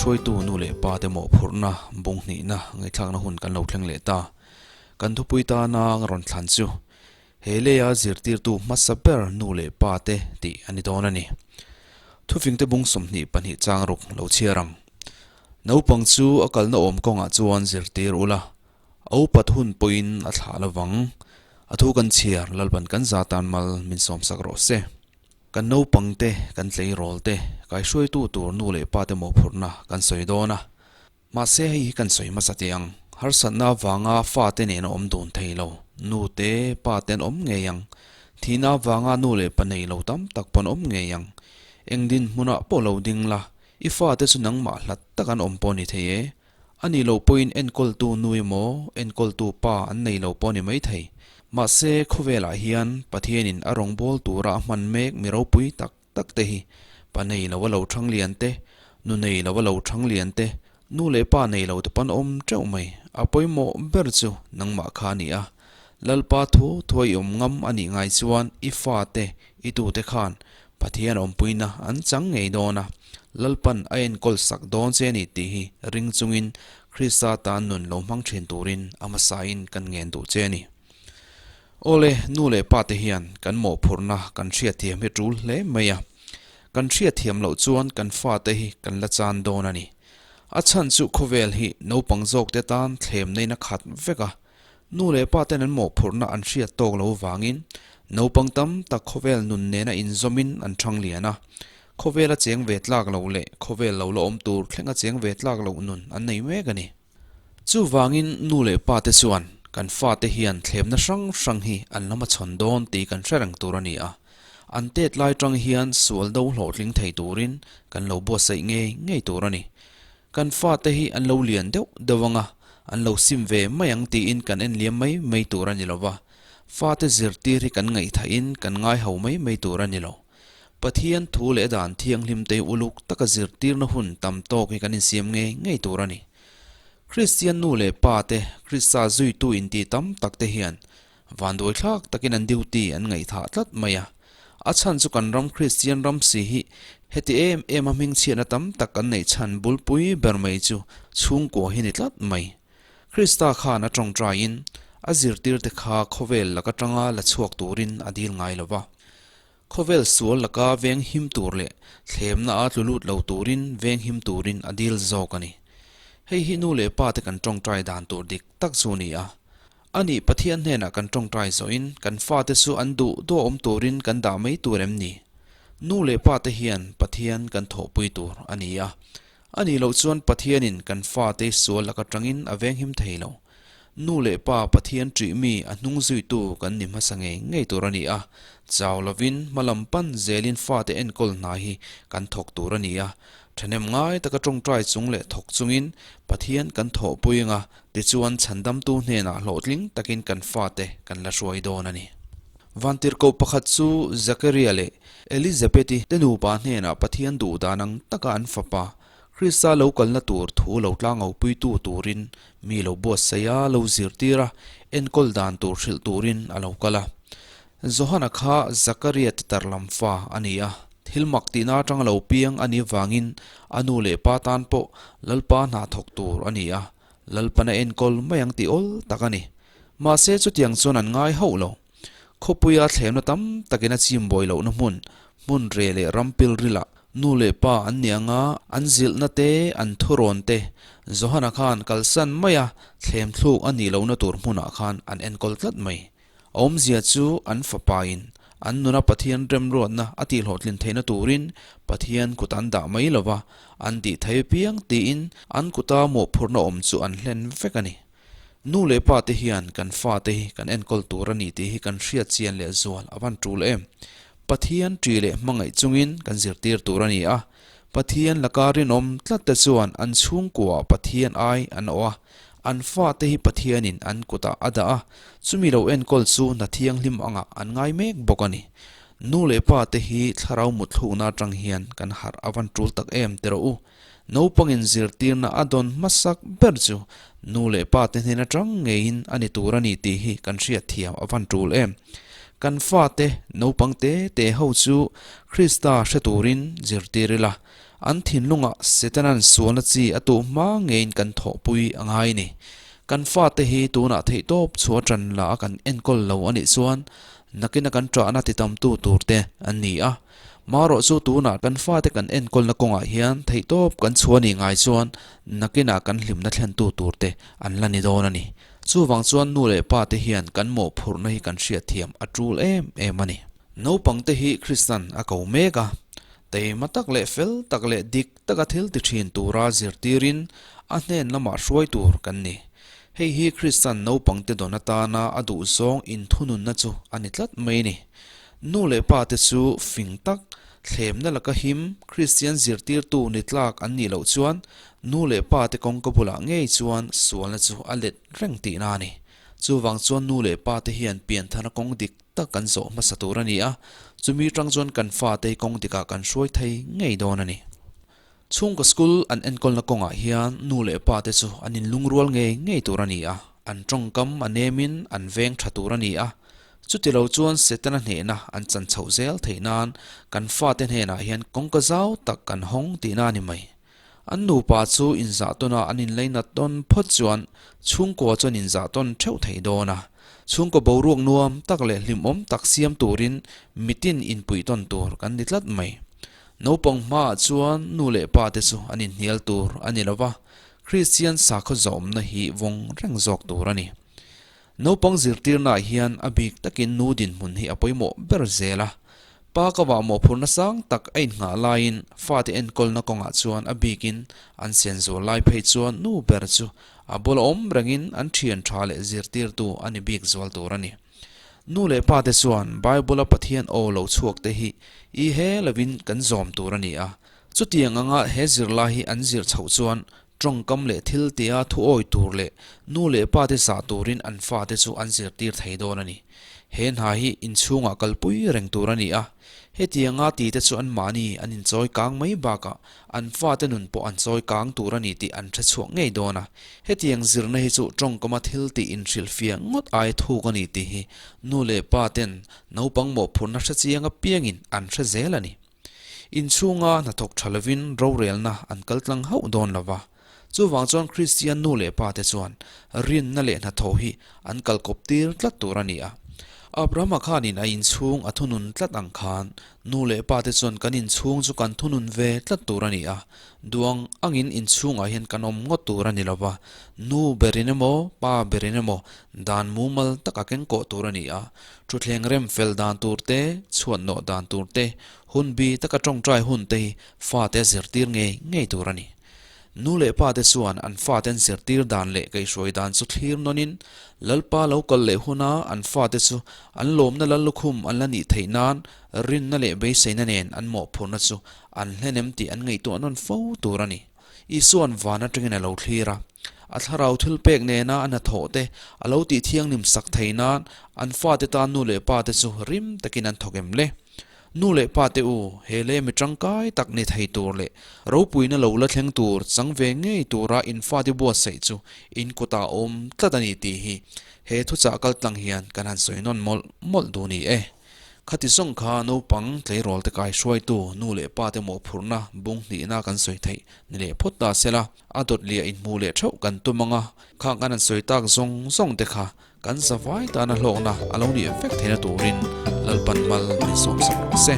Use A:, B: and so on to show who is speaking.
A: Kaihruaitu nu leh pa te mawhphurhna bung hnihna ngaihthlakna hun kan lo thleng leh ta. Kan thupui tana rawn thlan chu he leia zirtirtu hmasa ber nu leh pa te tih a ni dawn a ni. Thufingte bung 22 chang ruk lo chhiar ang. Naupang chu a kalna awm kawngah chuan zirtir ula, A upat hun pawhin a thlah lovang. A thu kan chhiar, Lalpan kan za tan mal min sawmsak rawh se. Kan naupang te, kan tleirawl te, kaihruaitu tur nu leh pa te mawhphurhna kan sawi dawn a. Mahse hei hi kan sawi hmasa teh ang. Harsatna avanga fate nen a awm dun thei lo. Nu te, pa te an awm ngei ang. Thihna avanga nu leh pa nei lo tam tak pawh an awm ngei ang. Eng dinhmunah pawh lo ding la, i fate chu nangmah hlat tak an awm pawh ni thei e. A nih loh pawhin enkawltu nu emaw, enkawltu pa an nei lo pawh a ni maithei. Mahse, khawvelah hian Pathianin a rawngbâwl tura a hman mek mi ropui tak tak te hi pa nei lo a lo thang lian te, nu nei lo a lo thang lian te, nu leh pa nei lo te pawn awm teuh mai. A pawimawh ber chu nangmah kha a ni a. Lalpa thu thuai i awm ngam a nih ngai chuan i fate, i tute khan Pathian awmpuina an chang ngei dawn a, Lalpan a enkawl sak dawn che a ni tih hi ring chungin Krista tan nun lo hmang thin turin a hmasain kan ngen duh che a ni. Awle, nu leh pa te hian kan mawhphurhna kan hriatthiam hi tul hle mai a, kan hriatthiam loh chuan kan fate hi kan la chan dawn a ni. A chhan chu khawvel hi naupang zawkte tan thlemnain a khat vek a, Nu leh pa ten an mawhphurhna an hriat tawk lo vangin naupang tam tak khawvel nun nena inzawmin an thang lian a. Khawvel a cheng ve tlak lo leh khawvel lo la awm tur thleng a cheng ve tlak loh nun an nei mek a ni. Chuvangin nu leh pa te chuan kan fate hian thlemna hrang hrang hi an la hmachhawn dawn tih kan hre reng tur a ni a. An tet lai tang hian sual do hlawhtling thei turin kan lo buatsaih ngei ngei tur a ni. Kan fate hi an lo lian deuh deuh ang a, an lo sim ve mai ang tiin kan en liam mai mai tur a ni lo va. Fate zirtir hi kan ngaihthahin kan ngai ho mai mai tur a ni lo. Pathian thu leh dan thianghlim te uluk taka zirtirna hun tam tawk hi kan insiam ngei ngei tur a ni. Kristian nu leh pa te, Krista zuitu inti tam tak te hian Vanduai thlak takin an duty an ngaihthah tlat mai a. A chhan chu kan ram Kristian ram si hi heti em em a hmingchhiatna tam tak kan neih chhan bulpui ber mai chu chhungkua hi ni tlat mai. Krista khan a tawngtaiin a zirtirte kha khawvel lak atanga la chhuak turin a dil ngai lo va. Khawvel sual laka veng him tur leh thlemna a tlu lut lo turin veng him turin a dil zawk a ni. Hei hi nu leh pa te kan tawngtai dan tur dik tak chu a ni a. A nih Pathian hnenah kan tawngtai zawhin kan fate chu an duh duh awm turin kan dah mai tur em ni? Nu leh pa te hian Pathian kan thawhpui tur a ni a. A nih loh chuan Pathianin kan fate sual laka tangin a venghim thei lo. Nu leh pa Pathian ṭih mi a hnung zuitu kan ni hmasa ngei ngei tur a ni a. Chau lovin hma lam pan zelin fate enkawl hna hi kan thawk tur a ni a. Ṭhahnem ngai taka ṭawngṭai chung leh thawk chungin Pathian kan thawhpui anga tichuan chhandamtu hnenah hlawhtling takin kan fate kan la hruai dawn a ni. Vantirhkoh pakhat chu Zakaria leh Elizabeth-i te nupa hnenah Pathian duh dan ang taka an fapa Krista lo kalna tur thu lo tlangopuitu turin mi lo buatsaih a, lo zirtir a, enkawl dan tur hrilh turin a lo kal a. Johana kha Zakaria te tarlam fa a ni a, thil mak tihna atanga lo piang a nih vangin a nu leh pa tan pawh Lalpa hna thawk tur a ni a, Lalpan a enkawl mai ang tih awl tak a ni. Mahse chutiang chuan an ngai hauh lo. Khawpuia thlemna tam takin a chim bawi lohna hmun, hmun reh leh ram pilrilah nu leh pa an ni anga an zilhna te, an thurawn te Johana khan kalsan maia thlem thluk a nih lohna tur hmunah khan an enkawl tlat mai. A awmzia chu an fapain an nuna Pathian remruatna a tihhlawhtlin theihna turin Pathian kut an dah mai lo va, an tih thei apiang tiin an kuta mawhphurhna awm chu an hlen vek a ni. Nu leh pa te hian kan fate hi kan enkawl tur a ni tih hi kan hriat chian leh zual a van tul em. Pathian ṭi leh hmangaih chungin kan zirtir tur a ni a. Pathian laka rinawm tlat te chuan an chhungkuaah Pathian ai an awh a, an fate hi Pathianin an kutah a dah a, chumi lo enkawl chu hna thianghlim angah an ngai mek bawk a ni. Nu leh pa te hi thlarau mutthlukna atang hian kan harh a van tul tak em ti rawh u. Naupangin zirtirna a dawn hmasak ber chu nu leh pa te hnen atang ngeiin a ni tur a ni tih hi kan hriat thiam a van tul em. Kan fate, naupang te te ho chu Krista hre turin zirtir ila. An thinlungah Setana'n sualna chi a tuh hma ngeiin kan thawhpui a ngai ni. Kan fate hi tunah theihtawp chhuah ṭan la a kan enkawl lo a nih chuan nakina kan ṭahna titamtu turte an ni a. Marawh chu tunah kan fate kan enkawlna kawngah hian theihtawp kan chhuah nih ngai chuan nakinah kan hlimna thlentu turte an la ni dawn a ni. Chuvang chuan nu leh pa te hian kan mawhphurhna hi kan hriatthiam a tul em em a ni. Naupang te hi Kristian a ko mek a, teima tak leh fel tak leh dik taka thil ti thin tura zirtirin a hnen lamah hruai tur kan ni. Hei hi Kristian naupang te dawn atana a duhzawng inthununna chu a ni tlat mai ni. Nu leh pa te chu fing tak, thlemna laka him, Kristian zirtirtu ni tlak an nih loh chuan nu leh pa te kawngka bulah ngei chuan sualna chu a let reng tihna a ni. Chuvang chuan nu leh pa te hian pianthana kawng dik tak kan zawh hmasa tur a ni a, chumi tang chuan kan fate hi kawng dikah kan hruai thei ngei dawn a ni. Chhungkaw school an enkawlna kawngah hian nu leh pa te chu an inlungrual ngei ngei tur a ni a, an tawngkam a nemin an veng tha tur a ni a, chuti lo chuan Setana hnehna an chan chhoh zel theih nan kan fate hnenah hian kawngka zau tak kan hawng tihna a ni mai. An nupa chu inzah tawna an inleinat tawn phawt chuan chhungkua chu an inzah tawn theuh thei dawn a. Chhungkaw boruak nuam tak leh hlimawm tak siam turin mitin inpuih tawn tur kan ni tlat mai. Naupang hmaah chuan nu leh pa te chu an inhnial tur a ni lo va, Kristian sakhaw zawmna hi vawng reng zawk tur a ni. Naupang zirtirnaah hian a bik takin nu dinhmun hi a pawimawh ber zel a. Pa ka vah mawhphurhna sang tak a innghah laiin fate enkawlna kawngah chuan a bikin an sen zual lai phei chuan nu ber chu a bula awm rengin an thian tha leh zirtirtu a ni bik zual tur a ni. Nu leh pate chuan Bible-a Pathian aw lo chhuak te hi i he lovin kan zawm tur a ni a. Chutiang anga he zirlai hi an zir chhoh chuan Tawngkam leh thil tia thu awi tur leh nu leh pa te zah turin an fate chu an zirtir thei dawn a ni. He hna hi inchhungah kalpui reng tur a ni a, hetianga ti te chu anmahni an inchawi kang mai bakah an fate nun pawh an chawi kang tur a ni tih an hre chhuak ngei dawn a. Hetiang zirna hi chu tawngkama thil tih inhrilhfiah ngawt aia thuk a ni tih hi nu leh pa ten naupang mawhphurhna hre chiang apiangin an hre zel a ni. Inchhunga hnathawk tha lovin rorelna an kal tlang hauh dawn lo va. Chuvang chuan Kristian nu leh pa te chuan rinna leh hnathawh hi an kalkawp tir tlat tur a ni a. Abrahama khanin a inchhung a thunun tlat ang khan nu leh pa te chuan kan inchhung chu kan thunun ve tlat tur a ni a. Duang angin inchhungah hian kan awm ngawt tur a ni lo va, nu berin emaw pa berin emaw dan mumal taka kengkawh tur a ni a. Thutthleng rem fel dan tur te, chhuat nawh dan tur te, hun bi taka tawngtai hun te hi fate a zirtir ngei ngei tur a ni. Nu leh pa te chuan an fate an zirtir dan leh kaihhruai dan chu thlir nawnin Lalpa lo kal leh huna an fate chu an lawmna lal lukhum an la nih theih nan rinna leh beiseina nen an mawhphurhna chu an hlen em tih an ngaihtuah nawn fo tur a ni. Isua'n van atangin a lo thlir a, a thlarau thilpek nena a hnathawh te a lo tih thianghlim sak thei nan an fate tan nu leh pa te chu rim takin an thawk em le? Nu leh pa te u, he leh mi tangkai tak ni thei tur leh ropuina lo la thleng tur chang ve ngei tura in fate buatsaih chu in kutah a awm tlat a ni tih hi he thuchah kaltlang hian kan han sawi nawn mawlh mawlh duh ni e. Khati zawng kha naupang tleirawl te kai hruaitu nu leh pa te mawhphurhna bung hnihna kan sawi theih ni leh phawt ta sela, a dawt liah inhmuh leh theuh kan tum ang a, khang kan han sawi tak zawng zawng te kha kan zavai tana hlawkna a lo nih vek theihna turin Lalpan mal min sawmsak rawh se.